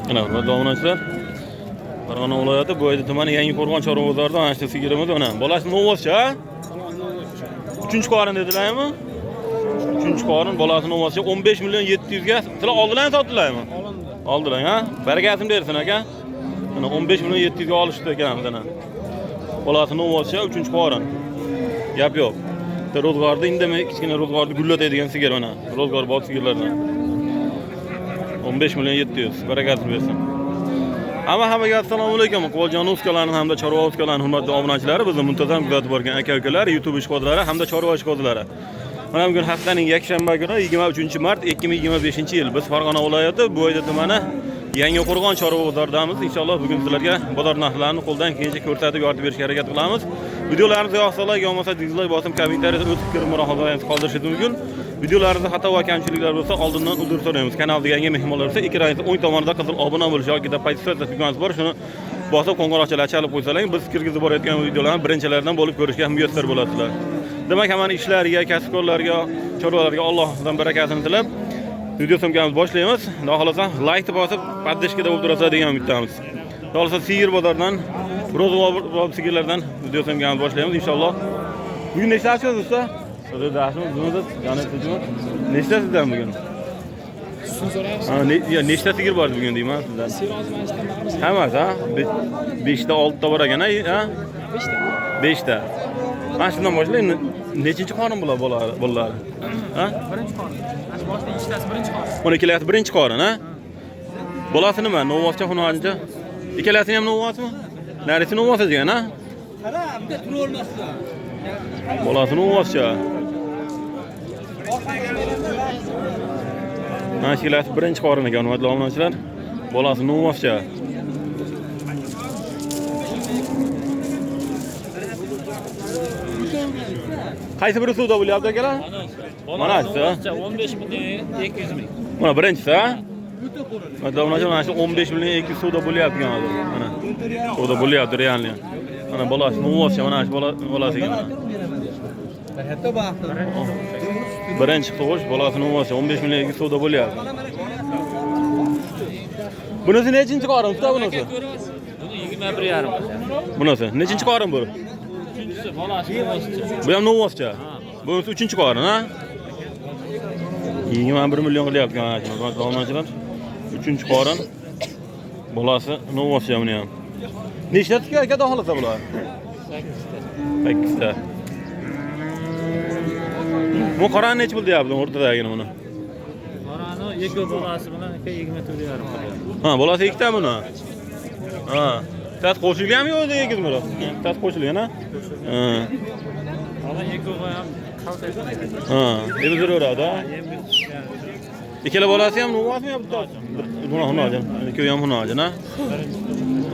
Mana hurmatli obunachilar. Farg'ona viloyati Bo'ydi tumani Yangiqo'rg'on chorva bozorida mana shu sigirimiz mana. Bolasi novvoscha, ha? Uchinchi qorin dedilarmi? Uchinchi qorin bolasi novvoscha 15 million 700 ga. Sizlar oldilarmi, sotdilarmi? Olindi. Oldilar, ha? Barakasini bersin aka. Mana 15 million 700 ga olishdi ekan mana. Bolasi novvoscha, uchinchi qorin. Gap yo'q. Bitta ro'zg'orda indamay kichkina ro'zg'orni gullatadigan sigir mana. Ro'zg'or bor sigirlardan. 15 million 700. Barakasini bersin. Hammaga assalomu alaykum. Iqboljon uskalarning hamda chorva uskalarining hurmatli obunachilari, bizni muntazam kuzatib borgan aka-ukalar, YouTube ishqibozlari hamda chorva ishqibozlari. Mana bugun haftaning yakshanba kuni 23-mart 2025-yil. Biz Farg'ona viloyati Bo'yda tumani Yangiqo'rg'on chorva bozoridamiz. Inshaalloh bugun sizlarga bozor narxlarini qo'ldan kelgancha ko'rsatib yoritib berishga harakat qilamiz. Videolarimiz yoqsa like, yoqmasa dislike bosib, kommentariyada o'z fikr mulohazalaringizni qoldirishingiz mumkin. Videolarimizda xato va kamchiliklar bo'lsa, oldindan uzr so'raymiz. Kanalda yangi mehmonlar bo'lsa, ekranda o'ng tomonida qizil obuna bo'lish yoki подписаться tugmasi bor. Shuni bosib qo'ng'iroqchalarni chalib qo'ysalar, biz kirgizib borayotgan videolarni birinchilardan bo'lib ko'rishga muyassar bo'lasizlar. Demak, hammani ishlariga, kasbkorlarga, chorvalarga Allohdan barakasini tilab, video syomkamizni boshlaymiz. Xudo xohlasa, like bosib, поддержка da bo'lib turasizlar degan umiddamiz. Xudo xohlasa, sigir bozoridan, ro'zg'or sigirlardan video syomkamizni boshlaymiz inshaalloh. Bugun nechta ochamiz usta? Nechta sizdan bugun? Sutini so'rayapsiz. Ha, ya nechta sigir bor bugun deyman sizdan? Siyroz mana Hammasi, ha? Beshta, oltita bor ekan, ha? Beshta. Beshta. Mana shundan boshlang. Nechinchi qorin bular bolalari? Ha? Birinchi qorin. Mana shu boshida ikkitasi birinchi qorin. Mana ikkalasi birinchi qorin, ha? Bolasi nima? Novvoscha, xunorincha? Ikkalasini ham novvosmi? Narisi novvos degan, ha? Qara, bitta turavermasdan. Bolasi novvoscha. Mana shu ikkalasi birinchi qorin ekan, hurmatli obunachilar. Bolasi novvoscha. Qaysi biri suvda bo'lyapti akalar? Mana shu. 15 million 200 ming. Mana birinchisi, ha? Hurmatli obunachilar, mana shu 15 million 200 suvda bo'lyapti ekan hozir. Mana. Suvda bo'lyapti realni. Mana bolasi novvoscha, mana shu bolasi ekan. Birinchi tug'ish bolasi novvoscha 15 million 200 suvda bo'lyapti. Bunisi nechinchi qorin usta bunisi? Buni 21,5. Bunisi nechinchi qorin bu? Uchinchisi bolasi novvoscha. Bu ham novvoscha. Bunisi uchinchi qorin, ha? 21 million qilyapti mana shu hurmatli obunachilar. Uchinchi qorin. Bolasi novvoscha buni ham. Nechta tutgan aka xohlasa bular? 8 ta. Bu qorani nechi pul deyapti o'rtadagini buni? Qorani ikki bolasi bilan aka 24,5 qilyapti. Ha, bolasi ikkita buni. Ha. Bittasi qo'shilganmi yo o'zi egizmi? Bittasi qo'shilgan, ha? Ha. Qolgan ikkovi ham qaltaydi. Ha, emiziraveradi, ha? Ikkala bolasi ham novvosmi yo bitta? Buni xunojin. Ikkovi ham xunojin, ha?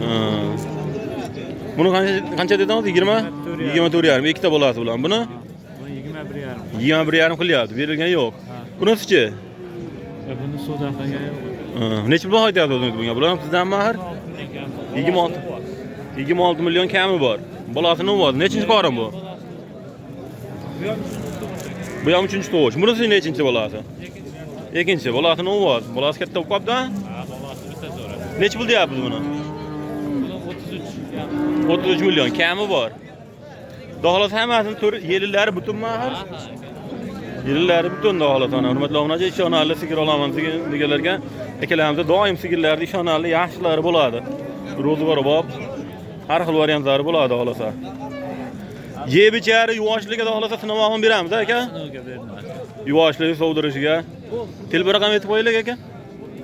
Ha. Buni qancha dedingiz? 20? 24,5 ikkita bolasi bilan. Buni Buni 21,5. 21,5 qilyapti. Berilgan yo'q. Bunisichi? Buni suvdan qilgan yo'q. Ha, necha pul aytyapti o'zingiz bunga? Bular ham sizdanmi axir? 26. 26 million kami bor. Bolasi novvos. Nechinchi qorin bu? Bu ham uchinchi tug'ish. Bunisi nechinchi bolasi? Ikkinchi. Bolasi novvos. Bolasi katta bo'lib qolibdi, ha? Ha, bolasi bitta zo'ra. Necha pul deyapmiz buni? Buni 33. 33 million kami bor. Xudo xohlasa hammasini to'rt yelilari butunmi axir? Yelilari butun xudo xohlasa. Mana hurmatli obunachi, ishonarli sigir olaman deganlarga akalarimizda doim sigirlarni ishonarli yaxshilari bo'ladi. Ro'zg'or bop, har xil variantlari bo'ladi xohlasa. Yeb ichari yuvoshligi xudo xohlasa sinovog'ini beramiz aka. Sinovga bermaydi. Yuvoshligi sovdirishiga. Telefon raqam aytib qo'yaylik aka.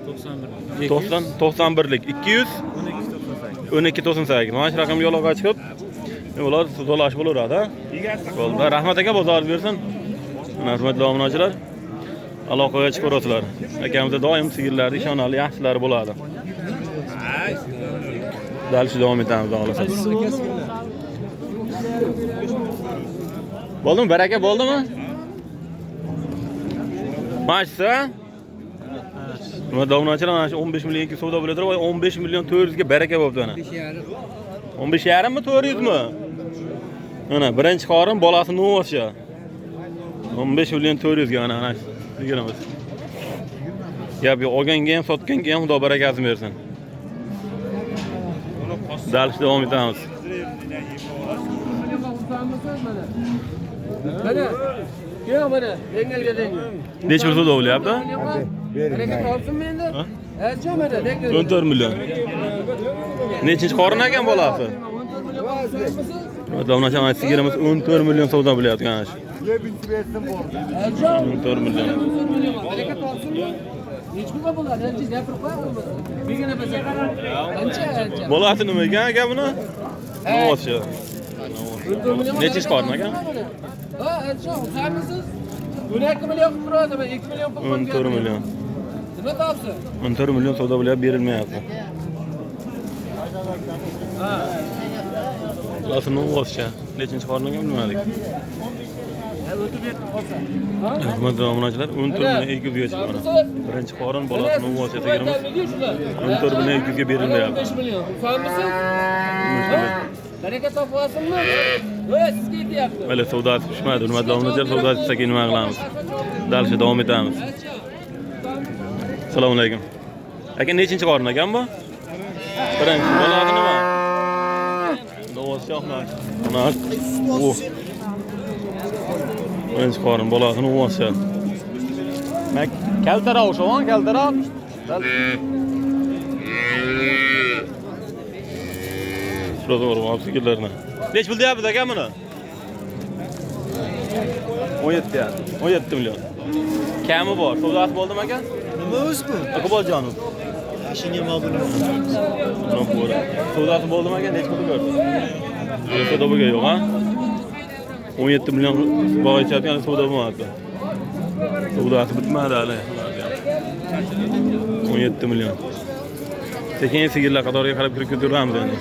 91. 90 91lik 200 12 98. 12 98. Mana shu raqamga aloqa chiqib, ular savdolashib bo'laveradi, ha? Bo'ldi. Rahmat aka, bozor bersin. Mana hurmatli obunachilar, aloqaga chiqaverasizlar. Akamizda doim sigirlarni ishonarli yaxshilari bo'ladi. Dalish davom etamiz, xohlasa. Bo'ldimi? Baraka bo'ldimi? Mana shusi, ha? Hurmatli obunachilar, mana shu 15 million 200 savdo bo'lib turib, 15 million 400 ga baraka bo'libdi mana. 15,5 mi 400 mi? Mana birinchi qorin bolasi novvoscha. 15 million 400 ga mana sigirimiz. Gap yo'q, olganga ham sotganga ham Xudo barakasini bersin. Дальше davom etamiz. Mana. Yo'q mana, dengalga dengal. Necha pul savdo bo'lyapti? Harakat olsinmi endi? Ha? Ha, mana dengal. 14 million. Nechinchi qorin ekan bolasi? Hurmatli sigirimiz 14 million savdo bo'lyapti ana shu. 14 million. Harakat olsinmi? Necha pulga bo'ladi? Ancha gapirib qo'y bo'lmasa. Begona bo'lsa. Ancha, ancha. Bolasi nima ekan aka buni? Novvoscha. Nechinchi qorin ekan? Ha, ancha, o'zimisiz? 12 million qilib turadi, 2 million pul 14 million. Nima topsin? 14 million savdo bo'lyapti, berilmayapti. Bolasi novvoscha. Nechinchi qorin ekan bilmadik. Hurmatli obunachilar, 14 million 200 ga chiqdi mana. Birinchi qorin bolasi novvoscha sigirimiz 14 million 200 ga berilmayapti. 15 million. O'zimisiz? Baraka topasizmi? Voy, sizga aytyapti. Hali savdosi tushmadi, hurmatli obunachilar, savdosi tushsa keyin nima qilamiz? Дальше davom etamiz. Assalomu alaykum. Aka, nechinchi qorin ekan bu? Birinchi. Bolasi nima? Novvoscha oqlar. Birinchi qorin bolasi novvoscha. Kaltaroq o'shavon, kaltaroq. Ro'zg'or sigirlarni. Nech pul deyapmiz aka buni? 17 ya. 17 million. Kami bor. Savdosi bo'ldimi aka? Nima o'zi bu? Iqboljonov. Shunga ma'lum. Savdosi bo'ldimi aka? Nech pul ko'rdi? Savdo bo'lgan yo'q, ha? 17 million baho aytayotgan savdo bo'lmadi. Savdosi bitmadi hali. 17 million. Sekin sigirlar qatoriga qarab kirib ketaveramiz endi.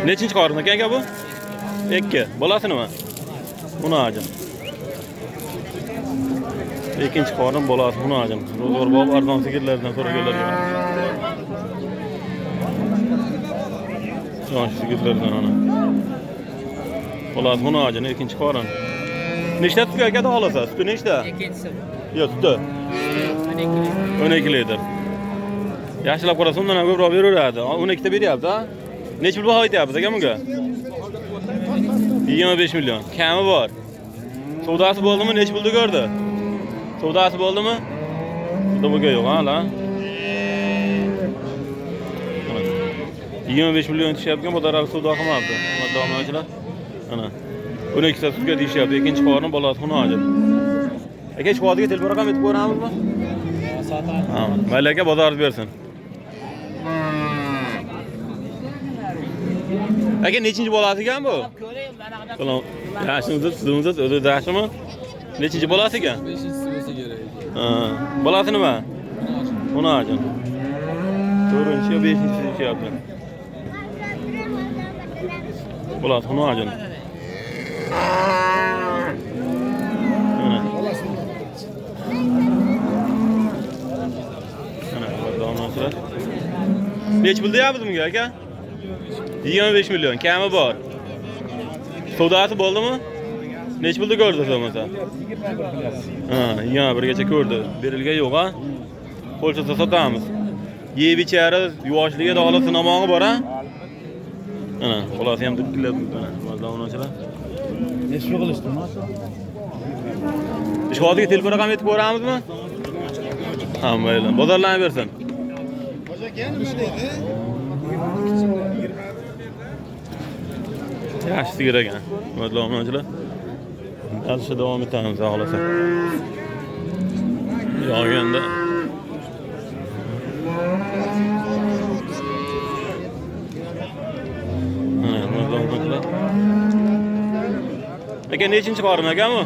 Nechinchi qorin ekan aka bu? 2. Bolasi nima? Hunajin. Ikkinchi qorin bolasi Hunajin. Ro'zg'or bob arzon sigirlardan so'raganlarga. Yosh sigirlardan ana. Bolasi Hunajin ikkinchi qorin. Nechta sutga aka xohlasa? Suti nechta? Ikkinchisi. Yo'q, suti. 12 litr. Yaxshilab qarasa undan ham ko'proq beraveradi. 12 ta beryapti, ha? Necha pul baho aytyapmiz aka bunga? 25 million. Kami bor. Savdosi bo'ldimi? Necha pulda ko'rdi? Savdosi bo'ldimi? Savdo bo'lgan yo'q, ha, lan. 25 million tushyapti, bozor hali savdo qilmabdi. Hurmatli obunachilar. Mana 12 ta sutga deyishyapti. Ikkinchi qorin bolasi Hunajin. Aka, shu hodiga telefon raqam aytib ko'ramizmi? Ha, mayli aka, bozoringiz bersin. Aka, nechinchi bolasi ekan bu? Salom. Yaxshimisiz? Sizmisiz? O'zi yaxshimi? Nechinchi bolasi ekan? 5-inchisi bo'lsa kerak. Ha, bolasi nima? Hunajin. 4-chi yo 5-inchisi deyapti. Bolasi Hunajin. Mana. Mana, obunachilar. Necha pul deyapmiz bunga aka? 25 million. Kami bor. Savdosi bo'ldimi? Necha pulda ko'rdi bo'lmasa? Ha, 21 gacha ko'rdi. Berilgan yo'q, ha? Qo'lchada sotamiz. Yeb ichari, yuvoshligi dog'lasi namog'i bor, ha? Ana, bolasi ham dukkillab mana, obunachilar. Necha pul qilishdi? Ishxonaga telefon raqam aytib ko'ramizmi? Ha, mayli. Bozorlarni bersin. Nima dedi? Yaxshi sigir ekan. Hurmatli obunachilar. Dalsha davom etamiz, xohlasa. Yo'q endi. Mana, hurmatli obunachilar. Aka, nechinchi qorin aka bu?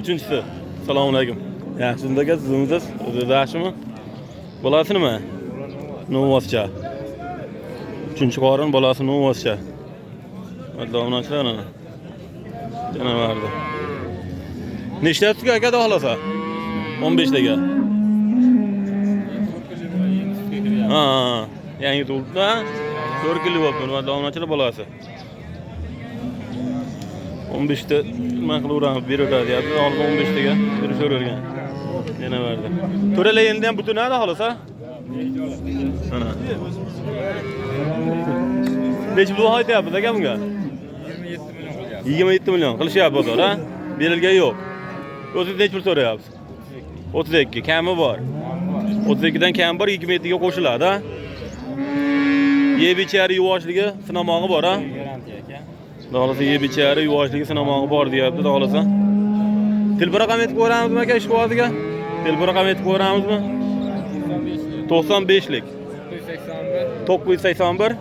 Uchinchisi. Assalomu alaykum. Yaxshimisiz aka, sizmisiz? O'zi yaxshimi? Bolasi nima? Novvoscha. Uchinchi qorin bolasi novvoscha. Hurmatli obunachilar, ana. Janavarda. Nechta sutga aka xohlasa? 15 taga. Ha, yangi tug'ildi. 4 kilo bo'libdi, hurmatli obunachilar, bolasi. 15 ta nima qilaveramiz, beraveradi deyapti. Oldin 15 taga berishavergan. Janavarda. To'ralar endi ham butun hali xohlasa? Mana. Necha pul aytyapmiz aka bunga? 27 million qilishyapti bozor, ha? Berilgan yo'q. O'zingiz necha pul so'rayapsiz? 32 kami bor. 32 dan kam bor, 27 ga qo'shiladi, ha? Yeb ichari yuvoshligi sinamog'i bor, ha? Xudo xohlasa yeb ichari yuvoshligi sinamog'i bor deyapti, xudo xohlasa. Telefon raqam aytib ko'ramizmi aka ishqiboziga? Telefon raqam aytib ko'ramizmi? 95lik 981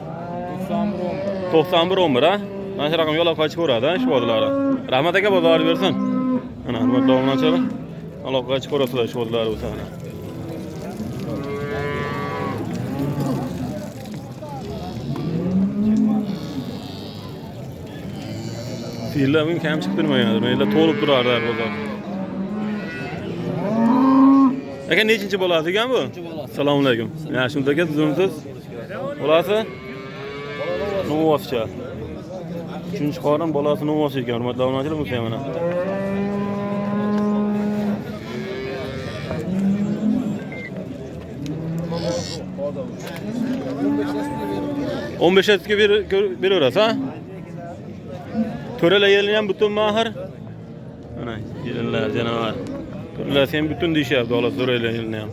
91 11, ha? Mana shu raqamga aloqa chiqaveradi, ha, ishqibozlari. Rahmat aka, bozor bersin. Mana hurmatli obunachilar, aloqa chiqaverasizlar ishqibozlari bo'lsa mana. Sigirlar bugun kam chiqib turmagandir. Mayli to'lib turardi bozor. Aka nechinchi bolasi ekan bu? Assalomu alaykum. Yaxshimisiz aka, tuzumsiz? Bolasi? Novvoscha. Uchinchi qorin bolasi novvos ekan, hurmatli obunachilar, bo'lsa mana. O'n besga beraverasiz, ha? To'ralar yerini ham butun mahir. Mana yelinlar janavar. To'ralar ham butun deyishyapti, xolos to'ralar yerini ham.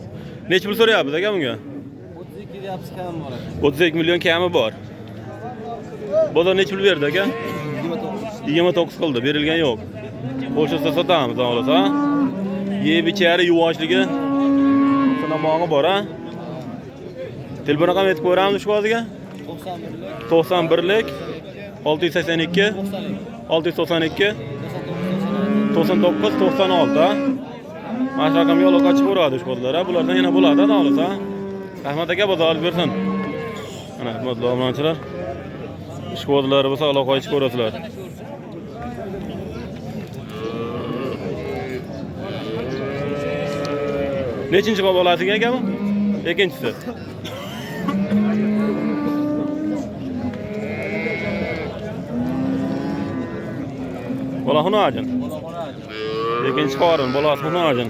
Necha pul so'rayapmiz aka bunga? 32 deyapsiz, kam bor. 32 million kami bor. Bozor necha pul berdi aka? 29 qildi, berilgan yo'q. Qo'shilsa sotamiz, xolos, ha? Yeb ichari yuvoshligi sinamog'i bor, ha? Telefon raqam aytib ko'ramiz ishqibozga? 91lik 682 692 99 96, ha? Mana shu raqamga aloqa chiqaveradi ishqibozlar, ha? Bulardan yana bo'ladi, xolos, ha? Rahmat aka, bozor bersin. Mana hurmatli obunachilar, ishqibozlar bo'lsa aloqa chiqaverasizlar. Nechinchi bolasi aka bu? Ikkinchisi. Bola xunajin. Ikkinchi qorin bolasi xunajin.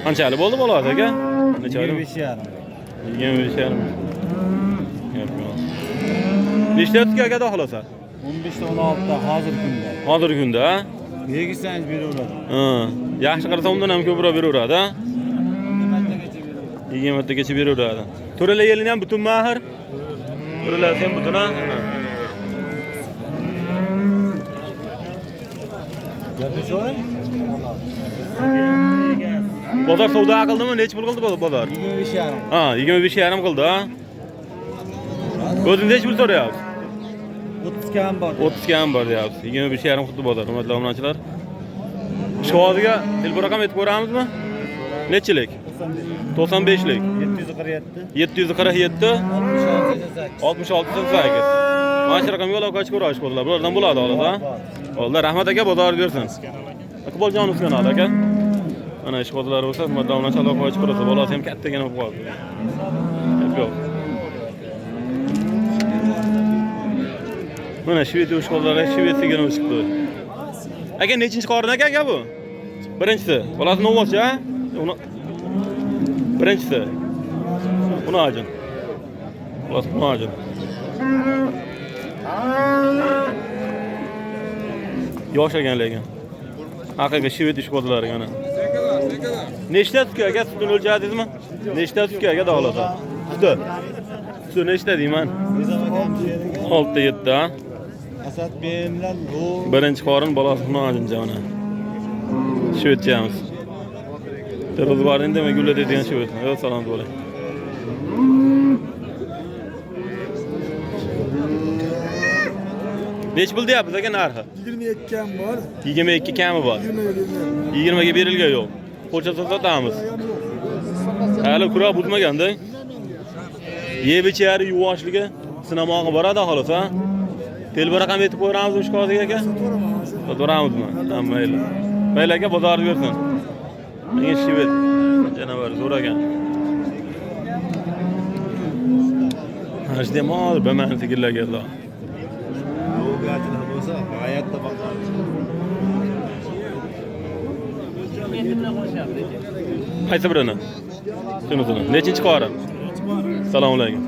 Qanchalik bo'ldi bolasi aka? Necha oy? 25,5. 25,5. Gap yo'q. Nechta tutga aka xohlasa? 15 ta 16 ta hozir kunda. Hozirgi kunda, ha? Bergisangiz beraveradi. Ha, yaxshi qarasa undan ham ko'proq beraveradi, ha? 20 tagacha beraveradi. 20 tagacha beraveradi. To'ralar yelini ham butun mahir? To'ralar ham butun, ha? Bozor savdo qildimi? Necha pul qildi bozor? 25,5. Ha, 25,5 qildi, ha? O'zingiz necha pul so'rayapsiz? 30 kam bor. 30 kam bor deyapsiz. 25,5 qildi bozor, hurmatli obunachilar. Ishqibozga telefon raqam aytib ko'ramizmi? Nechilik? 95lik. 747 747 66 66 88. Mana shu raqamga aloqa chiqaverasiz ishqibozlar. Bulardan bo'ladi xolos, ha? Bo'ldi, rahmat aka, bozor bersin. Iqboljon Usmonali aka. Mana ishqibozlar bo'lsa, hurmatli obunachilar aloqa chiqaverasiz. Bolasi ham kattagina bo'lib qoldi. Gap yo'q. Mana shved ishqibozlari shvedsigina chiqdi. Aka nechinchi qorin aka aka bu? Birinchisi. Bolasi novvoschi, ha? Uni birinchisi. Uni ajin. Bolasi uni ajin. Yosh ekan lekin. Haqiqiy shved ishqibozlari ana. Nechta sutga aka sutini o'lchadingizmi? Nechta sutga aka xohlasa? Suti. Suti nechta deyman? 6 7, ha? Asad bemlar bu Birinchi qorin bolasi xunajincha mana. Shvedchamiz. Ro'zg'or indamay gullatadigan shved. Yo'q, salomat bo'ling. Necha pul deyapmiz aka narxi? 22 kam bor. 22 kami bor. 20 20 ga berilgan yo'q. Qo'shilsa sotamiz. Hali kura buzmaganda. Yeb ichari yuvoshligi sinamog'i boradi xolos, ha? Telefon raqam aytib qo'yamiz ishqibozga aka? Sotaveramizmi? Ha, mayli. Mayli aka, bozor bersin. Menga shved janavar zo'r ekan. Mana shu demol bema'ni sigirlar keldi. Yo'qchilar bo'lsa, hayotda boqadi. Qaysi birini? Shunisini. Nechinchi qorin? Assalomu alaykum.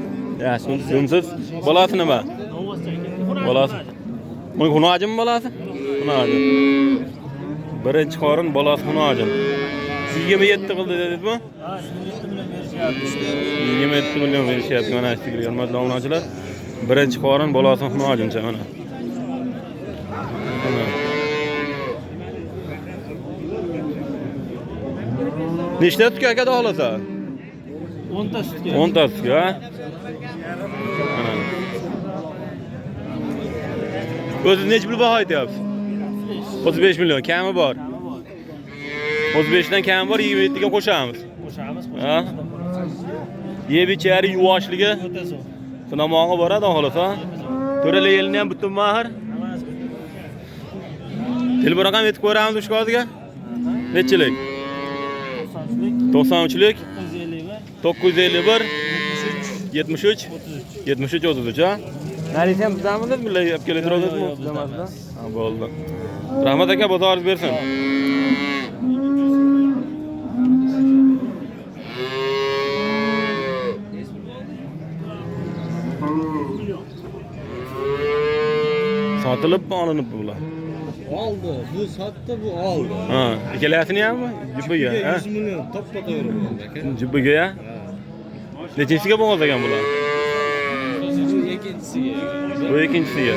Yaxshimisiz? Bolasi nima? Bolasi. Bu Hunajimmi bolasi? Hunajim. Birinchi qorin bolasi Hunajim. 27 qildi dedingizmi? Ha, 27 million berishyapti. 27 million berishyapti mana shu sigirga, hurmatli obunachilar. Birinchi qorin bolasi Hunajimcha mana. Mana. Nechta sutga aka xohlasa? 10 ta sutga. 10 ta sutga, ha? Mana. O'zi necha pul baho aytyapsiz? 35 million kami bor. 35 dan kami bor, 27 ga qo'shamiz. Qo'shamiz, Ha? Yeb ichari yuvoshligi O'ta zo'r. sinamog'i boradi xohlasa. To'rala yelini ham butun mahir. Telefon raqam aytib ko'ramiz ushkoziga. Nechilik? 93lik 951 73 73 33 ha? Narisi ham bizdanmidi? Bular olib kelaveradimi? Yo'q, bizdan emas. Ha, bo'ldi. Rahmat aka, bozoringiz bersin. Sotilibmi, olinibmi bular? Oldi, bu sotdi, bu oldi. Ha, ikkalasini hammi? Jubbiga, ha? 100 million to'ppa to'g'ri bo'ldi aka. Jubbiga ya? Nechinchisiga bo'g'oz ekan bular? Bu ikkinchisiga. Bu ikkinchisiga.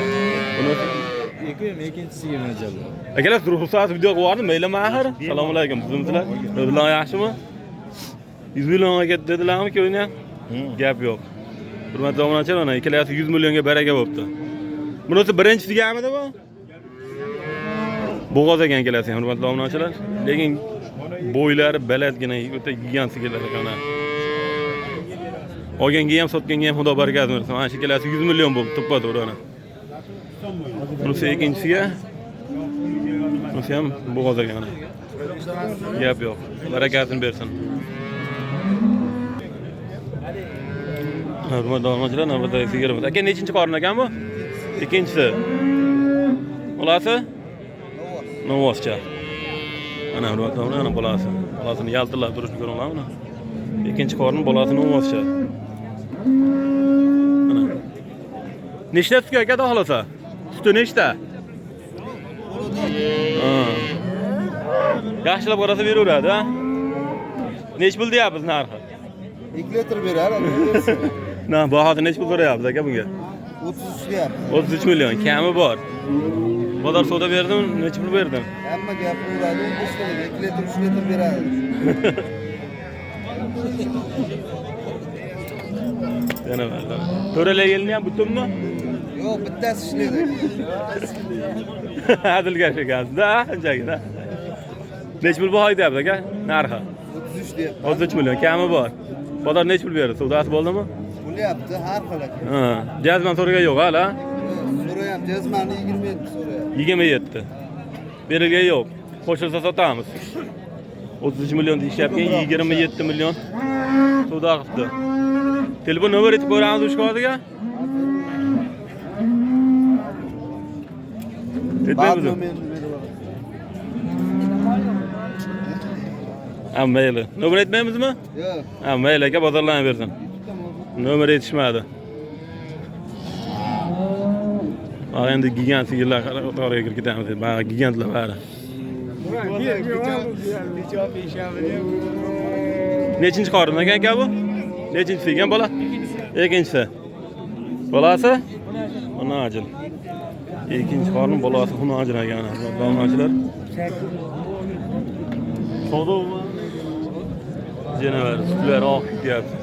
Buni Ikki ikkinchisiga mo'ljallab. Akalar, ruxsat video qilib yubordim, maylimi axir? Assalomu alaykum, bizimizlar. O'zinglar yaxshimi? 100 millionga ketdi dedilarmi ko'ringan? Gap yo'q. Hurmatli obunachilar, mana ikkalasi 100 millionga baraka bo'pti. Bunisi birinchisigamidi bu? Bo'g'oz ekan ikkalasi ham, hurmatli obunachilar. Lekin bo'ylari balandgina, o'ta gigant sigirlar ekan. Olganga ham, sotganga ham Xudo barakasini bersin. Mana shu ikkalasi 100 million bo'ldi, to'ppa-to'g'ri ana. Bunisi ikkinchisiga. Bunisi ham bo'g'oz ekan. Gap yo'q. Barakasini bersin. Hurmatli obunachilar, navbatdagi sigirimiz. Aka, nechinchi qorin ekan bu? Ikkinchisi. Bolasi? Novvoscha. Ana hurmatli obunachilar, ana bolasi. Bolasini yaltillab turishini ko'ringlar mana. Ikkinchi qorin bolasi Novvoscha. Ana. Nechta sutga aka xohlasa? Suti nechta? Ha. Yaxshilab qarasa beraveradi, ha? Nech pul deyapmiz narxi? 2 litr berar. Na, bahosi nech pul so'rayapmiz aka bunga? 33 deyapti. 33 million kami bor. Bozor savdo berdim, necha pul berdim? Hamma gapiraveradi, 15 million, 2 litr, 3 litr beradi. Yana bor. To'rala yilni ham butunmi? Yo'q, bittasi ishlaydi. Hazilkash ekansiz-da, anchagina. Necha pul baho aytyapsiz aka? Narxi? 33 deyapti. 33 million kami bor. Bozor necha pul berdi? Savdosi bo'ldimi? Bo'lyapti, har xil aka. Ha, jazman so'ragan yo'q hali, ha? So'rayapti, jazmani 27 so'rayapti. 27. Berilgan yo'q. Qo'shilsa sotamiz. 33 million deyishyapti, 27 million savdo qilibdi. Telefon nomer aytib ko'ramiz ushkoziga. Ba'zi Aytmaymiz. nomerini berib yuboradi. Ha, mayli. Nomer aytmaymizmi? Yo'q. Ha, mayli aka, bozorlarni bersin. Nomer yetishmadi. Ha, endi gigant sigirlar qatoriga kirib ketamiz. Bari gigantlar bari. Nechinchi qorin ekan aka bu? Nechinchisi ekan bola? Ikkinchisi. Bolasi? Hunajin. Ikkinchi qorin bolasi Hunajin ekan. Obunachilar. Janavar sutlar oqib ketyapti.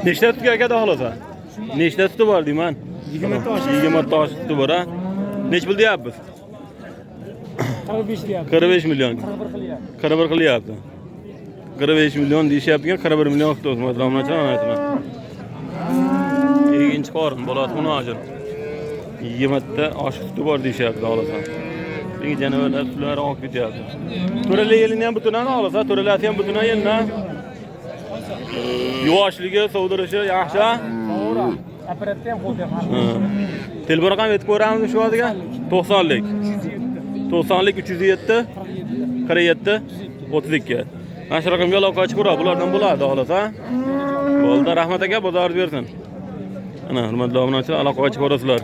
Nechta sutga aka xohlasa? Nechta suti bor deyman? 20 ta osh. 20 ta osh suti bor, ha? Nech pul deyapmiz? 45 deyapti. 45 million. 41 qilyapti. 41 qilyapti. 45 million deyishyapti, 41 million qilibdi o'zi. Obunachilar, mana aytaman. Ikkinchi qorin bolasi Hunajin. 20 ta osh suti bor deyishyapti xohlasa. Lekin janavarlar sutlari oqib ketyapti. To'rala yelini ham butun xohlasa, to'ralasi ham butun yelini. Yuvoshligi, sovdirishi yaxshi. To'g'ri. Apparatda ham qo'lda ham. Telefon raqam aytib ko'ramiz shu hozirga. 90lik. 90lik 307 47 32. Mana shu raqamga aloqa chiqib bulardan bo'ladi xolos, ha? Bo'ldi, rahmat aka, bozor bersin. Ana, hurmatli obunachilar, aloqa chiqib ko'rasizlar.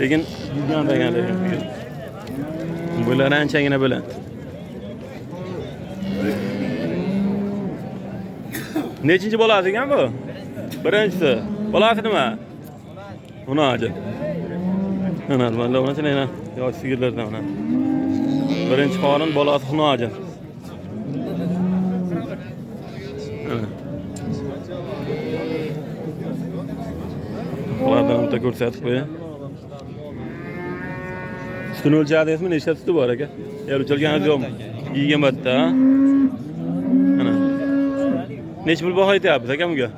Lekin yurgan degan lekin. Bular anchagina baland. Nechinchi bolasi ekan bu? Birinchisi. Bolasi nima? Xunoji. Ana, hurmatli obunachilar, yana yosh sigirlardan mana. Birinchi qorin bolasi Xunoji. Ana. Ulardan bitta ko'rsatib qo'yay. Sutini o'lchadingizmi? Nechta suti bor aka? Yer o'lchalganingiz yo'qmi? 20 ta. Ana. Necha pul baho aytyapsiz aka bunga?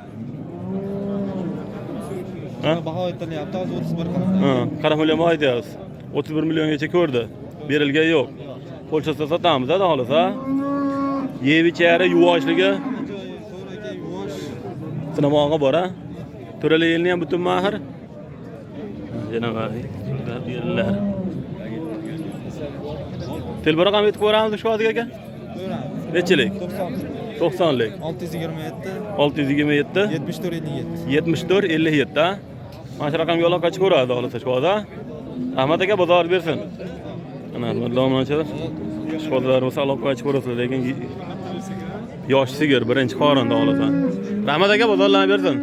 Ha? Baho aytilyapti, hozir 31 qilib. Ha, 40 million baho aytyapsiz. 31 milliongacha ko'rdi. Berilgan yo'q. Polshada sotamiz, da xolos, ha? Yeb ichari, yuvoshligi To'g'ri aka, yuvosh. Sinamog'i bor, ha? To'rala yilni ham butun mahir. Yana bor. Yerlar. Telefon raqam aytib ko'ramiz shu hozir aka. Nechilik? 90lik. 627 627 74 57. 74 57, ha? Mana shu raqamga aloqa chiqib ko'radi xolos shu hozir. Rahmat aka, bozor bersin. Ana, hurmatli obunachilar, ishxonalar bo'lsa aloqa chiqib ko'rasizlar, lekin yosh sigir birinchi qorinda xolos. Rahmat aka, bozorlarni bersin.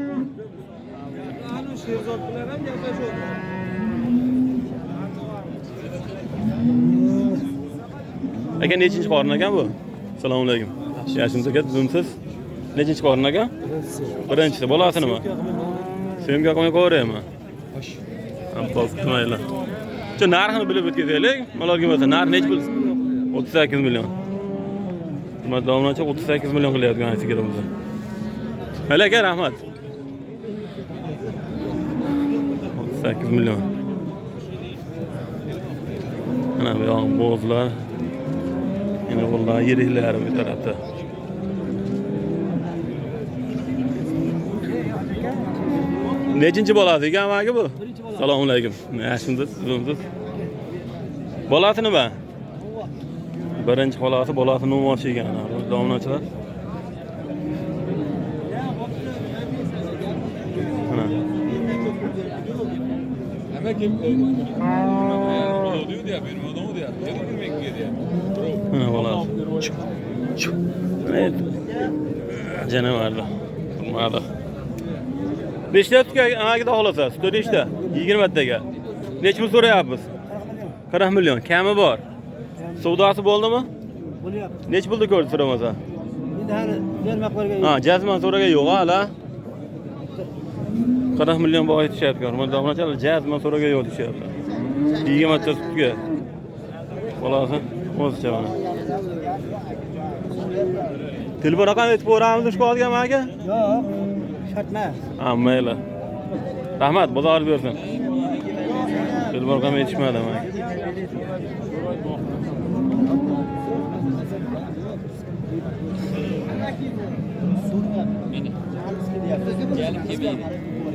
Aka nechinchi qorin ekan bu? Assalomu alaykum. Yaxshimisiz aka, tuzumsiz? Nechinchi qorin aka? Birinchisi. Bolasi nima? Syomka qilmay qo'yaymi? Xo'sh. Mayli. Shu narxini bilib o'tkazaylik. Malolga bo'lsa narx nechi pul? 38 million. Hurmatli obunachilar, 38 million qilyapti sigirimizni. Mayli aka, rahmat. 38 million. Mana bu yoq bo'zlar. Yana bular yeriklari bu tarafda. Nechinchi bolasi ekan aka bu? Assalomu alaykum. Yaxshimisiz? Tuzukmisiz? Bolasi nima? Birinchi bolasi, bolasi nima ekan? Obunachilar. Mana. Mana bolasi. Evet. Canavarlar. Turmadi. Nechta sutga agida xohlasa? Sutda nechta? 20 taga. Necha pul so'rayapmiz? 40 million. Kami bor. Savdosi bo'ldimi? Bo'lyapti. Necha pulda ko'rdi so'ramasa? Endi hali bermoqlarga Ha, jazman so'ragan yo'q hali. 40 million baho aytishyapti. Hurmatli obunachilar, jazman so'ragan yo'q deyishyapti. 20 ta sutga. Bolasi o'zicha mana. Telefon raqam aytib ko'ramiz shu qolgan aka? Yo'q, shart emas. Ha, mayli. Rahmat, bozor bersin. Telefon raqam aytishmadi aka.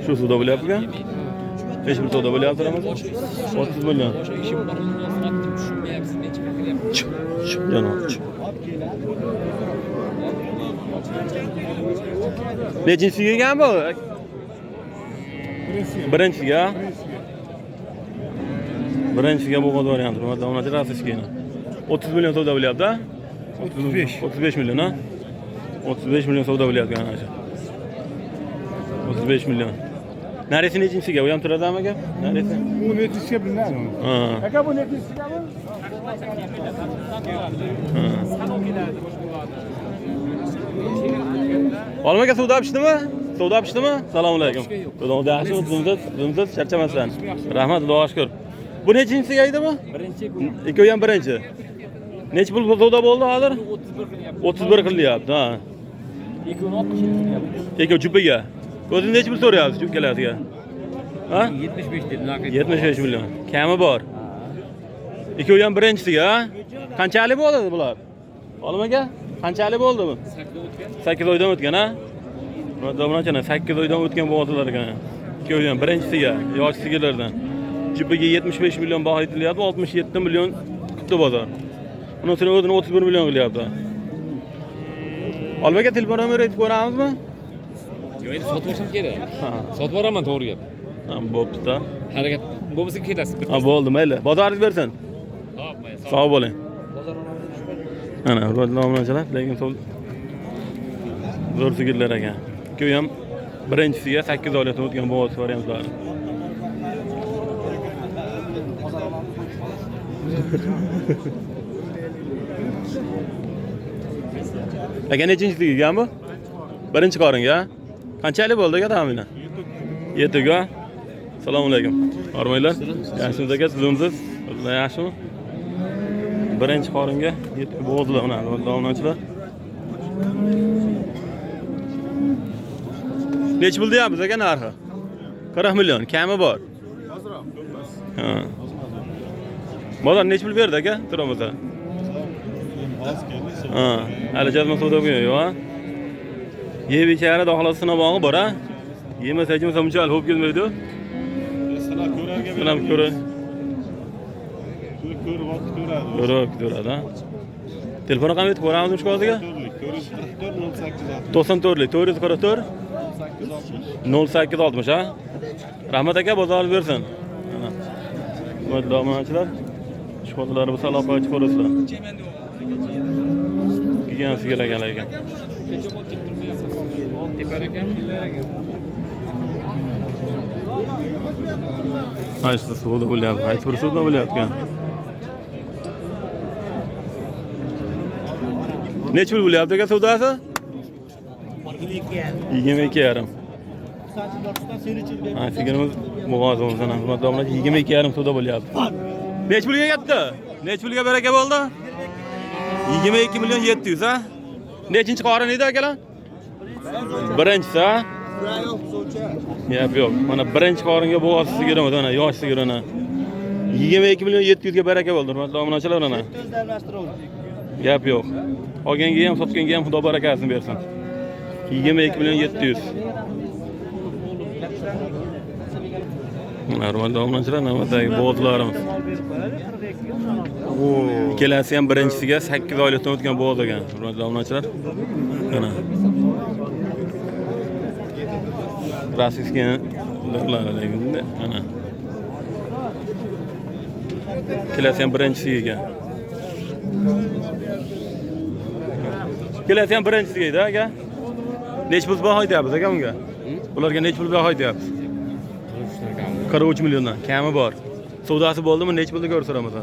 Shu savdo bo'lyapti-ku? Necha pul savdo bo'lyapti Ramazon? 30 million. Janob. Nechinchisiga ekan bu? Birinchisiga. Birinchisiga bu variant. Hurmatli obunachilar, asosgina. 30 million savdo bo'lyapti-a? 35. 35 million, ha? 35 million savdo bo'lyapti ana shu. 35 million. Narisi nechinchisiga? U ham turadimi aka? Narisi? Bu nechinchisiga bilmadim. Ha. Aka bu nechinchisigami? Ha. Olma aka savdo pishdimi? Savdo pishdimi? Assalomu alaykum. Xudo yaxshi, tuzumsiz, charchamasdan. Rahmat, Xudoga shukr. Bu nechinchisiga edi bu? Birinchi. Ikkovi ham birinchi. Necha pul savdo bo'ldi hozir? 31 qilyapti. 31 qilyapti, ha. 2.60 qilyapti. Ikkovi jupiga. O'zingiz necha pul so'rayapsiz ikkalasiga? Ha? 75 deb narx 75 million. Kami bor. Ikkovi ham birinchisiga, ha? Qanchalik bo'ladi bular? Olim aka? Qanchalik bo'ldi bu? 8 oydan o'tgan, ha? Hurmatli 8 oydan o'tgan bo'g'ozlar ekan. Ikkovi ham birinchisiga, yosh sigirlardan. Jupiga 75 million baho aytilyapti, 67 million kutdi bozor. Unisini o'zini 31 million qilyapti. Olib aka telefon nomeri aytib ko'ramizmi? Yo'q, endi sotib olsam kerak. Ha, Sotib boraman, to'g'ri gap. ha, bo'pti. Harakat bo'lmasa ketasiz. Ha, bo'ldi, mayli. Bozoringiz bersin. Hop, mayli. Sog' bo'ling. Ana, hurmatli obunachilar, lekin zo'r sigirlar ekan. Ikkovi ham birinchisiga 8 oylikdan o'tgan bo'g'oz variantlari. Aka nechinchisiga ekan bu? Birinchi qoringa. Qanchalik bo'ldi aka taxminan? 7 ga. Assalomu alaykum. Hormanglar. Yaxshimisiz aka, sizimsiz? O'zinglar yaxshimi? Birinchi qoringa 7 bo'g'izlar mana obunachilar. Nechi pul deyapmiz aka narxi? 40 million, kami bor. Ha. Bozor nechi pul berdi aka? Turamiz. Ha, hali jazma savdo bo'lgan yo'q, ha? Yeb ichari xohlasa sinabog'i bor, ha? Yemasa ichmasa bunchalik ho'p kelmaydi. Sinab ko'rarga Sinab ko'ra. Ko'rib ko'radi. Ko'rib ko'radi, ha? Telefon raqami aytib ko'ramizmi shu hozirga? 444 08 94 444 0860, ha? Rahmat aka, bozoringiz bersin. Mana. Hurmatli obunachilar, shu bo'lsa aloqaga chiqaverasizlar. Kelgan sigir ekan lekin. Qaysi suvda bo'lyapti? Qaysi bir suvda bo'lyapti? Necha pul bo'lyapti aka savdosi? 22,5. Ha, sigirimiz bo'g'ozimizdan ham hurmatli obunachilar 22,5 savdo bo'lyapti. Necha pulga ketdi? Necha pulga baraka bo'ldi? 22 million 700, ha? Nechinchi qorin edi akalar? Birinchisi, ha? Gap yo'q. Mana birinchi qoringa bo'g'oz sigirimiz, mana yosh sigir ana. 22 million 700 ga baraka bo'ldi, hurmatli obunachilar mana. Gap yo'q. Olganga ham, sotganga ham Xudo barakasini bersin. 22 million 700. Mana hurmatli obunachilar, navbatdagi bo'g'ozlarimiz. Ikkalasi ham birinchisiga 8 oylikdan o'tgan bo'g'oz ekan, hurmatli obunachilar. Mana. Rossiyskiy lekin mana. Ikkalasi ham birinchisiga ekan. Ikkalasi ham birinchisiga edi aka. Necha pul baho aytyapmiz aka bunga? Ularga necha pul baho aytyapmiz? 43 milliondan kami bor. Savdosi bo'ldimi? Necha pulda ko'rsatamiz?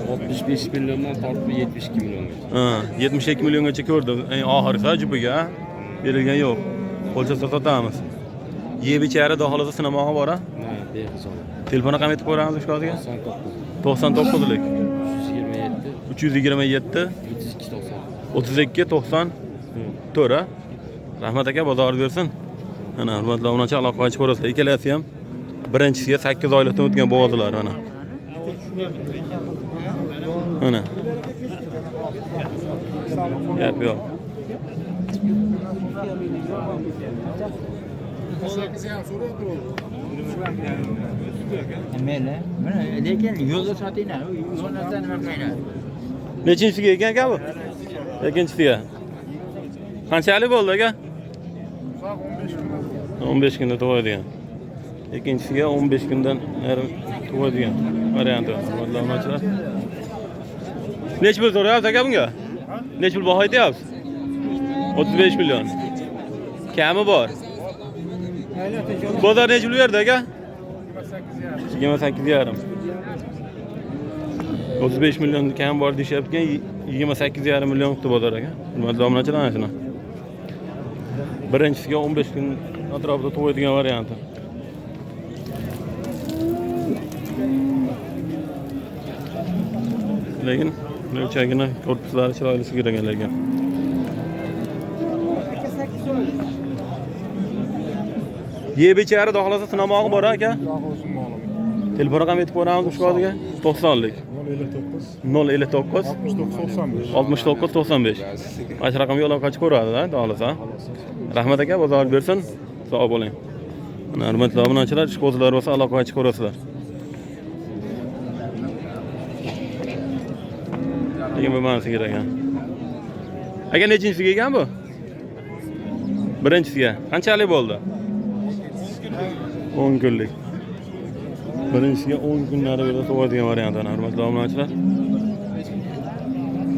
65 milliondan tortib 72 milliongacha. Ha, 72 milliongacha ko'rdim. Eng oxirgisi jupiga berilgan yo'q. Qo'lchasa sotamiz. Yeb ichari xohlasa sinamog'i bor, ha? Ha, behisob. Telefon raqami aytib ko'ramiz shu hozirga? 99 99lik 327 327 32 90. 32 94, ha? Rahmat aka, bozor bersin. Mana hurmatli obunachilar, aloqaga chiqaverasizlar. Ikkalasi ham birinchisiga 8 oylikdan o'tgan bo'g'ozlar mana. Mana. Gap yo'q. Mayli. Mana lekin yo'lda sotinglar. Yo'l narsa nima qilinglar. Nechinchisiga ekan aka bu? Ikkinchisiga. Qanchalik bo'ldi aka? 15 kunda tug'adigan. Ikkinchisiga 15 kundan yarim tug'adigan varianti. Hurmatli obunachilar. Necha pul so'rayapsiz aka bunga? Necha pul baho aytyapsiz? 35 million. Kami bor. Bozor necha pul berdi aka? 28,5. 35 million kam bor deyishyapti, 28,5 million qildi bozor aka. Hurmatli obunachilar, ana shuni. Birinchisiga 15 kun atrofida tug'adigan varianti. Lekin o'chagina korpuslari chiroyli sigir ekan lekin. Yeb ichari xohlasa sinamog'i bor aka. Telefon raqami aytib ko'ramiz shu hozirga? 90lik. 059 69 95. 69 95. Mana shu raqamga aloqa chiqib ko'radi, xudo xohlasa. Rahmat aka, bozor bersin. Sog' bo'ling. Mana hurmatli obunachilar, ishqibozlar bo'lsa aloqa chiqib ko'rasizlar. Lekin bu mana sigir ekan. Aka nechinchisiga ekan bu? Birinchisiga. Qanchalik bo'ldi? 10 kunlik. Birinchisiga 10 kun nari berda tug'adigan variant ana hurmatli obunachilar.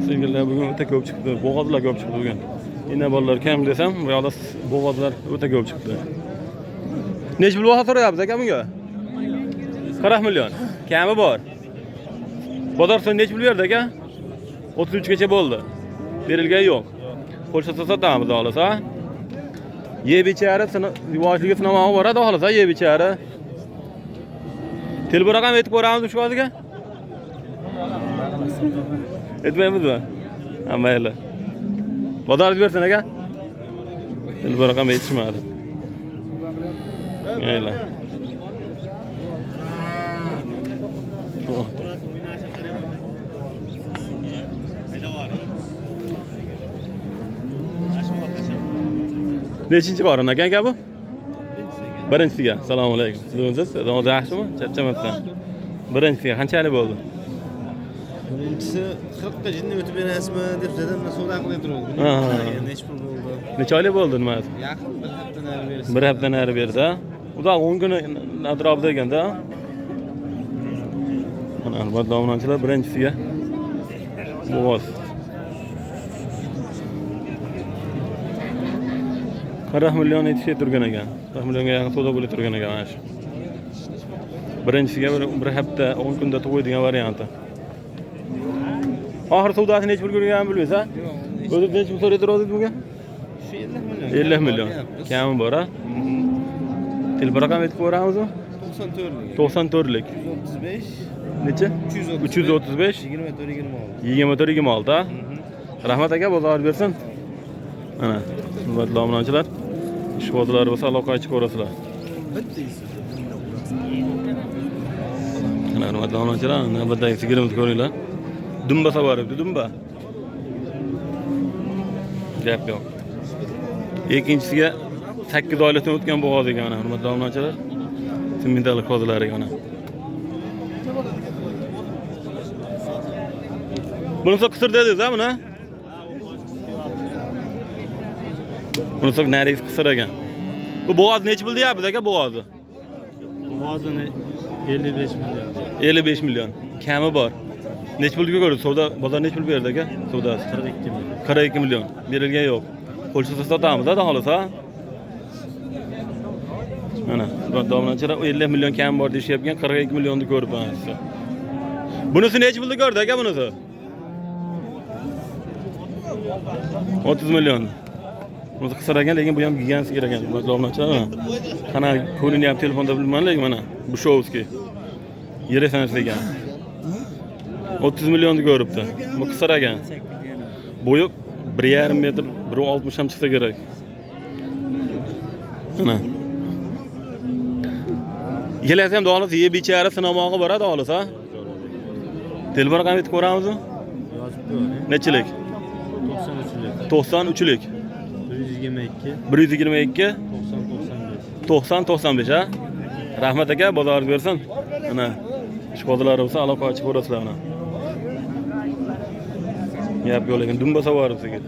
Sigirlar bugun o'ta ko'p chiqdi, bo'g'ozlar ko'p chiqdi bugun. Endi bolalar kam desam, bu yoqda bo'g'ozlar o'ta ko'p chiqdi. Necha pul baho so'rayapsiz aka bunga? 40 million. Kami bor. Bozor so'ng necha pul berdi aka? 33 gacha bo'ldi. Berilgan yo'q. Qo'lsa sotamiz xohlasa. Yeb ichari, yuvoshligi sinomog'i boradi xohlasa, yeb ichari. Telefon raqam aytib ko'ramiz shu hozirga? Aytmaymizmi? Ha, mayli. Bozoringiz bersin aka. Telefon raqam aytishmadi. Mayli. Nechinchi qorin aka aka bu? Birinchisiga. Assalomu alaykum. Siz o'zingiz? O'zingiz yaxshimi? Charchamayapsan. Birinchisiga qanchalik bo'ldi? Birinchisi 40 ta jinni o'tib berasizmi deb dadamdan savdo qilib turibdi. Necha pul bo'ldi? Necha oylik bo'ldi nimasi? Yaqin bir hafta nari bersa. Bir hafta nari bersa. Uzoq 10 kun atrofida ekanda. Mana albatta obunachilar birinchisiga bo'g'oz. 40 million yetishib turgan ekan. 40 millionga yaqin savdo bo'lib turgan ekan mana shu. Birinchisiga bir hafta 10 kunda tug'adigan varianti. Oxir savdosini necha pul ko'rganini bilmaysiz, ha? O'zi necha pul so'raydi rozi bunga? Shu 50 million. 50 million. Kami bor, ha? Telefon raqam aytib ko'ramizmi? 94lik. 94lik. 335. Necha? 335. 335 24 26. 24 26, ha? Rahmat aka, bozor bersin. Mana, hurmatli obunachilar, ishqibozlar bo'lsa aloqa chiqib ko'rasizlar. Mana hurmatli obunachilar, navbatdagi sigirimizni ko'ringlar. Dumba savaribdi, dumba. Gap yo'q. Ikkinchisiga 8 oylikdan o'tgan bo'g'oz ekan mana hurmatli obunachilar. Simmentalik qo'zilar ekan mana. Bunisi qisir dedingiz, ha buni? Bunisi narigi qisir ekan. Bu bo'g'oz necha pul deyapsiz aka bo'g'ozni? Bo'g'ozini 55 million. 55 million. Kami bor. Necha pulga ko'rdi? Savdo bozor necha pul berdi aka? Savdosi 42 million. 42 million. Berilgan yo'q. Qo'lcha sotamiz, xudo xohlasa. Mana, obunachilar 50 million kam bor deyishyapgan, 42 millionni ko'rib mana. Bunisi necha pulda ko'rdi aka bunisi? 30 million. Bunisi qisir ekan, lekin bu ham gigant sigir ekan. Obunachilar mana. Qana ko'rinyapti telefonda bilmayman, lekin mana Bushovskiy. Yeri sanasi ekan. 30 millionni ko'ribdi. Bu qisir ekan. Bo'yi 1,5 metr, 1,60 ham chiqsa kerak. Mana. Ikkalasi ham xohlasa yeb ichari sinomog'i boradi xohlasa. Telefon raqam aytib ko'ramizmi? Yozib ko'ring. Nechilik? 93lik. 93lik. 122 122 90 95. 90 95, ha? Rahmat aka, bozoringiz bersin. Mana ishqibozlar bo'lsa aloqa ochib ko'rasizlar mana. Gap yo'q, lekin dumba savarib sigir.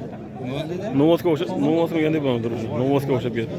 Novosga o'xshab, Novosga deb turibdi. Novosga o'xshab ketdi.